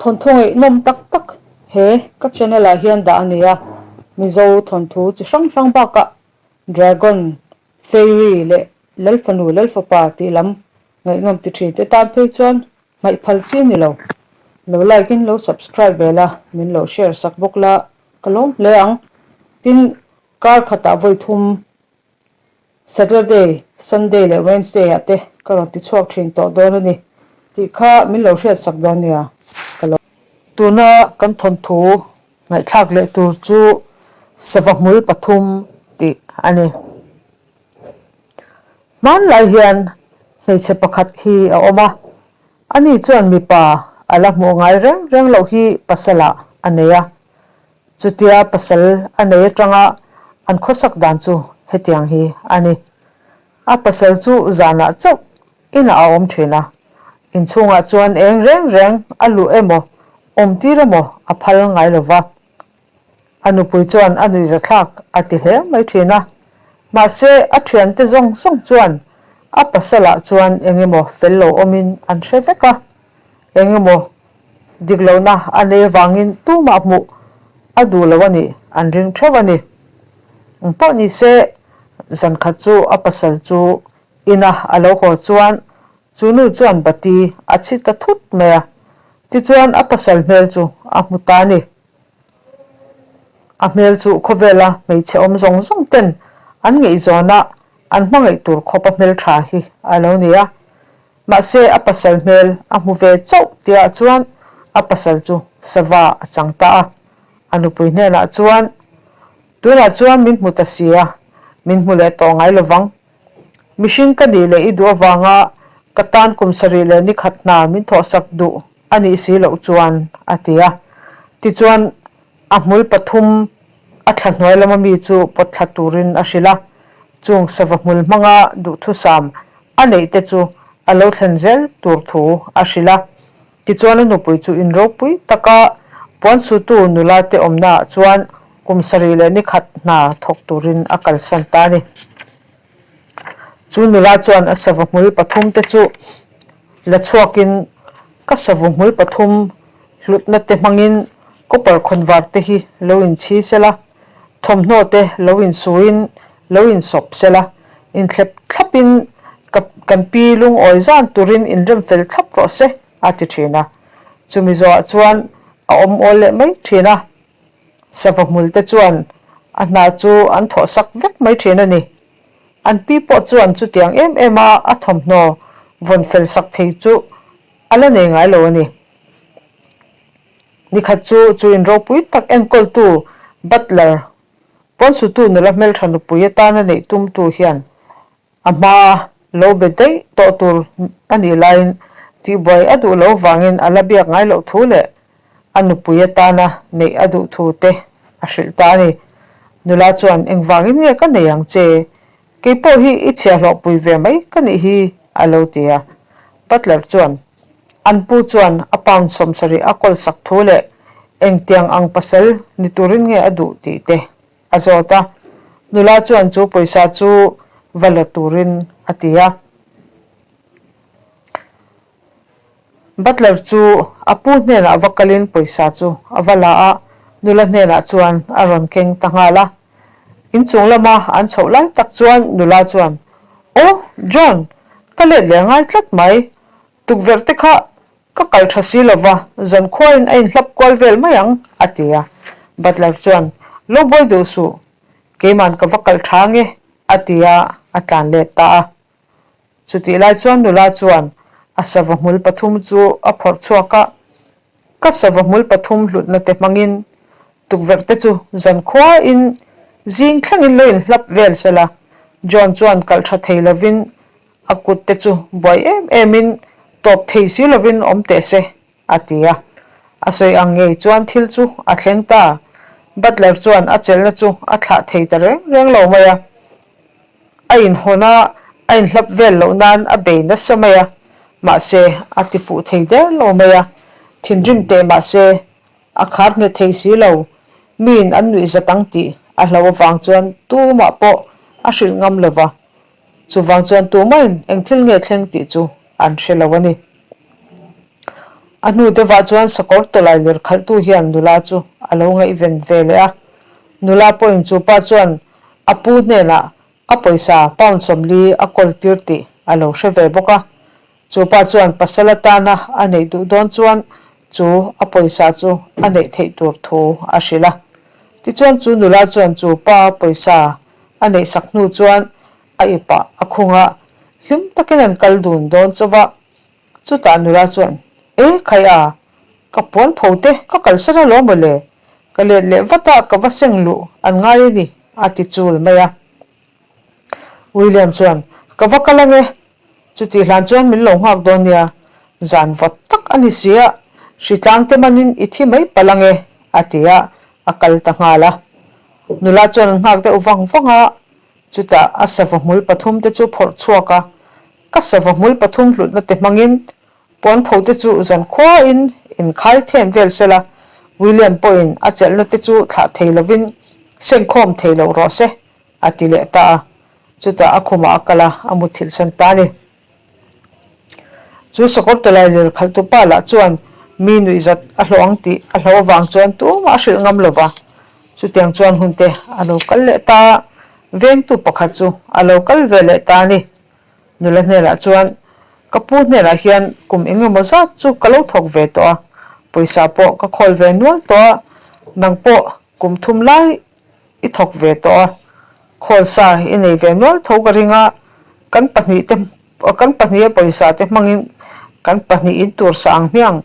Thawnthu ngaihnawm tak tak he ka channel ah hian dah a ni a, Mizo thawnthu chi hrang hrang bakah Dragon, Fairy leh Lalfanu Lalfapa tih lam ngaihnawm ti thin te tan phei chuan hmaih phal chi a ni lo. Lo like in lo subscribe ve la, min lo share sak bawk la ka lawm hle ang. Tin, kar khatah vawi thum Saturday, Sunday leh Wednesday ah te ka rawn ti chhuak thin tawh dawn a ni tih kha min lo hriat sak dawn nia ka lo. Tuna kan thawnthu ngaihthlak leh tur chu sava hmul pathum tih a ni. Hmanlai hian hmeichhe pakhat hi a awm a, ani chuan mipa a la hmuh ngai reng reng loh hi pasalah a nei a. Chutia pasal a nei atanga an khawsak dan chu hetiang hi a ni. A pasal chu zanah chauh inah a awm thin a, inchhungah chuan eng reng reng a luh emaw awmtir emaw a phal ngai lo va. A nupui chuan a nuihzathlak a ti hle mai thin a, mahse a thiante zawng zawng chuan a pasalah chuan eng emaw fel lo awmin an hre vek a, eng emaw Dik lohna a nei avangin tumah hmuh a duh lo a nih an ring theuh a ni. Eng pawh ni se, zan khat chu a pasal chu ina a lo haw chuan chu nu chuan bati a chhi ta thut mai a, tichuan a pasal hmel chu a hmu ta a ni. A hmel chu khawvela hmeichhe awm zawng zawng ten an ngaihzawn a, an hmangaih tur khawpa hmeltha hi a lo ni a. Mahse a pasal hmel a hmu ve chauh tihah chuan a pasal chu sava a chang ta a. A nupui hnenah chuan, Tunah chuan min hmu ta si a, min hmu leh tawh ngai lovang. Mihring ka nih leh i duh avanga ka tan kum sarih leh nikhat hna min thawhsak duh a nih si loh chuan, a ti a. Tichuan A hmul pathum a thla hnuai lama mi chu pawt thla turin a hrilh a, chung sava hmul hmanga duhthusam a neih te chu a lo thlen zel tur thu a hrilh a. Tichuan a nupui chu in ropui taka puansutu nula te awmnaah chuan kum sarih leh nikhat hna thawk turin a kalsan ta a ni. Chu nula chuan a sava hmul pathum te chu la chhuakin ka sava hmul pathum hlutna te hmangin copper khawnvar te hi lo inchhi sela, thawmhnaw te lo insuin lo insawp sela, inthlep thlapin ka kan pi lungawi zan turin inrem fel thlap rawh se a ti thin a. Chumi zawhah chuan a awm awl leh mai thin a. Sava hmul te chuan a hna chu an thawh sak vek mai thin a ni. An pi pawh chuan chutiang em em a a thawmhnaw vawn fel sak thei chu a la nei ngai lo a ni. Nikhat chu chu in ropui tak enkawltu butler, pawnsutu nula hmeltha nupui atana neih tumtu hian a hma lo be daih tawh tur a nih laiin tihbuai a duh lo vangin a la biak ngai loh thu leh a nupui atana neih a duh thu te a hrilh ta a ni. Nula chuan engvangin nge ka nei ang che? Kei pawh hi i chhiahhlawhpui ve mai ka nih hi, a lo ti a. Butler chuan, An pu chuan a pound 70 a kawl sak thu leh engtiang ang pasal ni turin nge a duh tih te a zawt a. Nula chuan chu pawisa chu va la turin a ti a. Butler chu a pu hnenah va kalin pawisa chu a va la a, nula hnenah chuan a rawn keng ta nghal a. Inchung lama an chhoh lai tak chuan nula chuan, Aw, John, ka let leh ngai tlat mai. Tukverh te kha ka kal tha si lova, zankhuain a inhlap kual vel mai ang, a ti a. Butler chuan, Lo buai duh suh, keiman ka va kal tha ange, a ti a, a tlan let ta a. Chutih lai chuan nula chuan a sava hmul pathum chu a phawrh chhuak a, Ka sava hmul pathum hlutna te hmangin tukverh te chu zankhuain zing thlengin lo inhlap vel sela, John chuan kalh tha thei lovin a kut te chu buai em emin tawp thei si lovin awm teh se, a ti a. A sawi ang ngei chuan thil chu a thleng ta. Butler chuan a chelhna chu a thlah thei ta reng reng lo mai a. A inhawn a, a inhlap vel loh nan a bei nasa mai a, mahse a ti fuh thei der lo mai a, thinrim teh mahse a khar nghet thei si lo, miin an nuih zat ang tih a hlo avang chuan tumah pawh a hrilh ngam lo va, chuvang chuan tumahin eng thil nge thleng tih chu an hre lo a ni. A hnu deuhah chuan sakawr tawlai ler khalhtu hian nula chu a lo ngaihven ve leh a. Nula pawhin chu pa chuan a pu hnenah a pawisa pound 40 a kawl tir tih a lo hre ve bawk a. Chu pa chuan pasal atana a neih duh dawn chuan chu a pawisa chu a neih theih tur thu a hrilh a. Tichuan chu nula chuan chu pa pawisa a neih sak hnu chuan a ipah a khung a, hlim takin an kal dun dawn chauh a. Chutah nula chuan, E khai a, ka puan pho te ka kalsan alawm maw le, ka let leh vat a ka va seng luh an ngai a ni a ti chul mai a. William chuan, Ka va kal ange, chutih hlan chuan min lo nghak dawn nia, zan vawt tak a ni si a, hritlang te manin i thi mai palh ange a ti a, a kal ta nghal a. Nula chuan an nghak deuh vang vang a, chutah a sava hmul pathum te chu phawrh chhuak a, Ka sava hmul pathum hlutna te hmangin puanpho te chu zankhuain inkhai then vel sela, William pawhin a chelhna te chu thlah thei lovin sengkhawm thei lo rawh se, a ti leh ta a. Chutah a khumah a kal a, a muthilh san ta a ni. Chu sakawr tawlai lir khalhtu pa lah chuan mi nuihzat a hlawh ang tih a hlauh avang chuan tumah a hrilh ngam lo va. Chutiang chuan hun te a lo kal leh ta a, vengtu pakhat chu a lo kal ve leh ta a ni. Nula hnenah chuan, Ka pu hnenah hian kum eng emaw zat chu ka lo thawk ve tawh a, pawisa pawh ka khawl ve nual tawh a, nang pawh kum thum lai i thawk ve tawh a, khawl sa i nei ve nual tho ka ring a, kan pahnih te kan pahniha pawisa te hmangin kan pahnih in tur sa ang hmiang.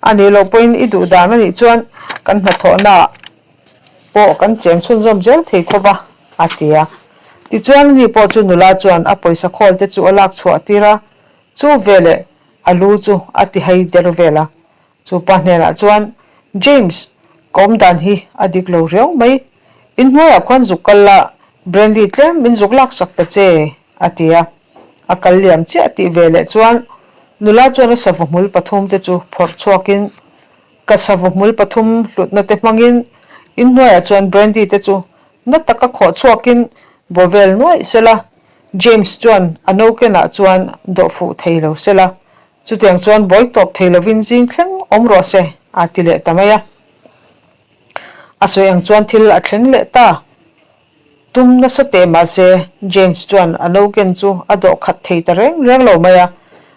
A nih loh pawhin i duh dan a nih chuan kan hnathawhnaah pawh kan cheng chhunzawm zel thei tho va, a ti a. Tichuan ani pawh chu nula chuan a pawisa khawl te chu a lak chhuah tir a, chu veleh a lu chu a ti hai der vel a. Chu pa hnenah chuan, James, ka awm dan hi a dik lo riau mai. Inhnuaiah khuan zuk kal la, brandy tlem min zuk lak sak ta che, a ti a. A kal liam chiah tih ve leh chuan nula chuan a sava hmul pathum te chu phawrh chhuakin, Ka sava hmul pathum hlutna te hmangin inhnuaiah chuan brandy te chu na taka khawh chhuakin baw vel nuaih sela, James chuan a nokenah chuan dawh fuh thei lo sela, chutiang chuan bawi tawp thei lovin zing thleng awm rawh se, a ti leh ta mai a. A sawi ang chuan thil a thleng leh ta. Tum nasa teh mahse, James chuan a no ken chu a dawh khat thei ta reng reng lo mai a,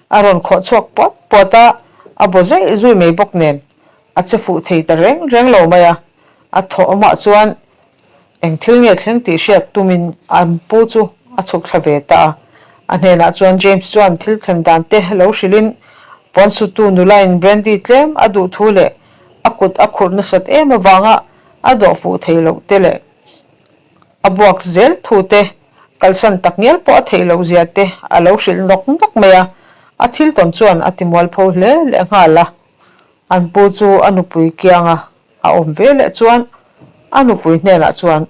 a rawn khawh chhuak puat puat a, a baw zeih zui mai bawk nen a che fuh thei ta reng reng lo mai a, a thawh awmah chuan eng thil nge thleng tih hriat tumin an pu chu a chhuk thla ve ta a. A hnenah chuan James chuan thil thlen dan te lo hrilhin puansutu nulain brandy tlem a duh thu leh a kut a khurh nasat em avanga a dawh fuh thei loh te leh A buak zel thu te, kalsan tak ngial pawh a theih loh zia te a lo hrilh nawk nawk mai a, a thil tawn chuan a ti mualpho hle leh nghal a. An pu chu a nupui kianga a awm ve leh chuan a nupui hnenah chuan,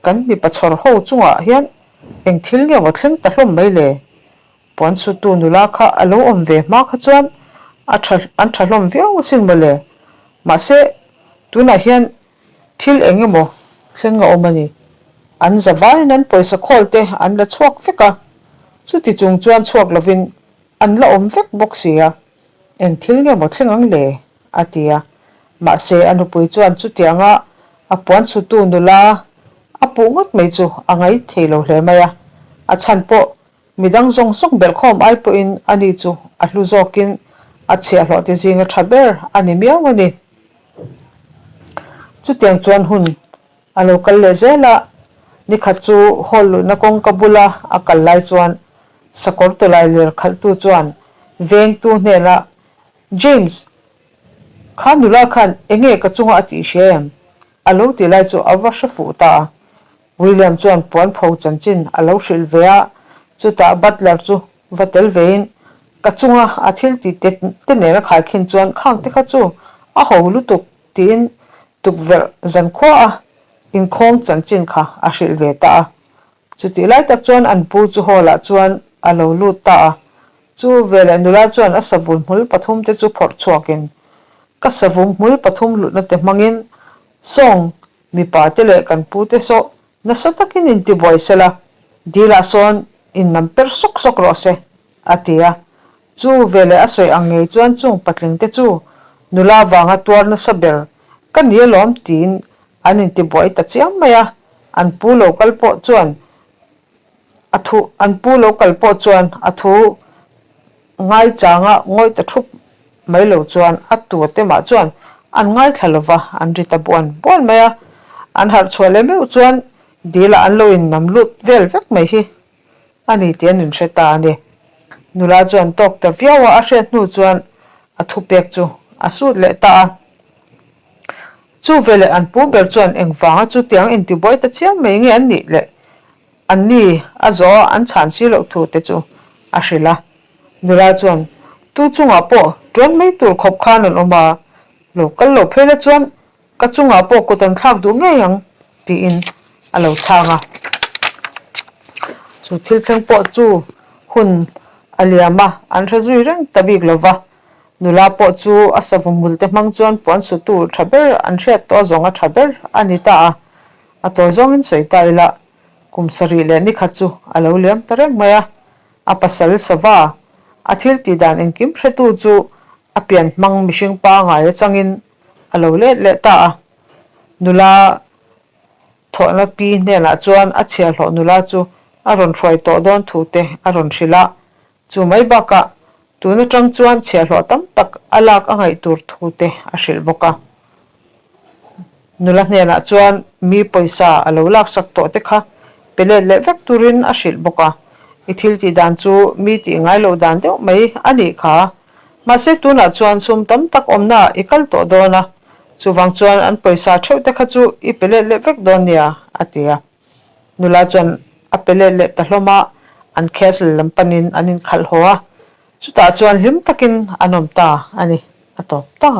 Kan mipa chhawr ho chungah hian eng thil nge maw thleng ta hlawm mai le? Puan sutu nula kha a lo awm ve hma kha chuan a tha an tha hlawm viau asin mawle. Mahse, tunah hian thil eng emaw thleng a awm a ni. An za vaiin an pawisa khawl te an la chhuak vek a, chuti chung chuan chhuak lovin an la awm vek bawk si a, eng thil nge maw thleng ang le? a ti a. Mahse, a nupui chuan chutianga a puan sutu nula a puh ngawt mai chu a ngai thei lo hle mai a, a chhan pawh Midang zawng zawng belhkhawm ai pawhin ani chu a hlu zawkin a chhiahhlawh te zinga tha ber a ni miau a ni. Chutiang chuan hun a lo kal leh zel a, nikhat chu hall luhna kawngka bula a kal lai chuan sakawr tawlai ler khalhtu chuan vengtu hnenah, James, kha nula khan enge ka chunga a tih hria em? a lo ti lai chu a va hre fuh ta a. William chuan puanpho chanchin a lo hrilh ve a, chutah Butler chu va tel vein ka chunga a thil tih te te nen a khaikhin chuan khang te kha chu a ho lutuk tiin tukverh zankhua a inkhawng chanchin kha a hrilh ve ta a. Chutih lai tak chuan an pu chu hall ah chuan a lo lut ta a, chu veleh nula chuan a savun hmul pathum te chu phawrh chhuakin ka savum hmul pathum hlutna te hmangin sawng Mipa te leh kan pu te saw nasa takin in tibuai sela, dil ah sawn in nam per sawk sawk rawh se, a ti a. Chu veleh a sawi ang ngei chuan chung patling te chu nula vanga tuar nasa ber ka ni alawm tiin an intibuai ta chiam mai a, an pu lo kal pawh chuan a thu an pu lo kal pawh chuan a thu ngaichanga ngawih ta thup mai lo chuan a tu a temah chuan an ngaithla lo va, an ri ta buan buan mai a, an harh chhuah leh meuh chuan dil ah an lo innam lut vel vek mai hi a ni tih an inhre ta a ni. Nula chuan tawk ta viau a, a hriat hnu chuan a thupek chu a sut leh ta a. Chu veleh an pu ber chuan engvanga chutiang intibuai ta chiam mai nge an nih le? An ni a zawh a an chhan si loh thu te chu a hrilh a. Nula chuan tu chungah pawh tuan mai tur khawp khan an awm a, lo kal lo phei la chuan Ka chungah pawh kut an thlak duh ngei ang tiin a lo chhang a. Chu thil thleng pawh chu hun a liam a, an hre zui reng ta bik lo va. Nula pawh chu a savawm hmul te hmang chuan puan sutu tha ber an hriat tawh zawng a tha ber a ni ta a. A tawi zawngin sawi ta ila, kum sarih leh nikhat chu a lo liam ta reng mai a. A pasal sava, a thil tih dan engkim hretu chu a pian hmang mihring pangai atangin a lo let leh ta a. Nula thawhna pi hnenah chuan a chhiahhlawh nula chu a rawn hruai tawh dawn thu te a rawn hrilh a. Chu mai bakah tun atang chuan chhiahhlawh tam tak a lak a ngaih tur thu te a hrilh bawk a. Nula hnenah chuan mi pawisa a lo laksak tawh te kha pe let leh vek turin a hrilh bawk a. I thil tih dan chu mi tih ngai loh dan deuh mai a nih kha. Mahse tunah chuan sum tam tak awmna i kal tawh dawn a, chuvang chuan an pawisa theuh te kha chu i pe let leh vek dawn nia, a ti a. Nula chuan a pe let leh ta hlawm a, an castle lam panin an inkhalh haw a, chutah chuan hlim takin an awm ta a ni, a tawp ta.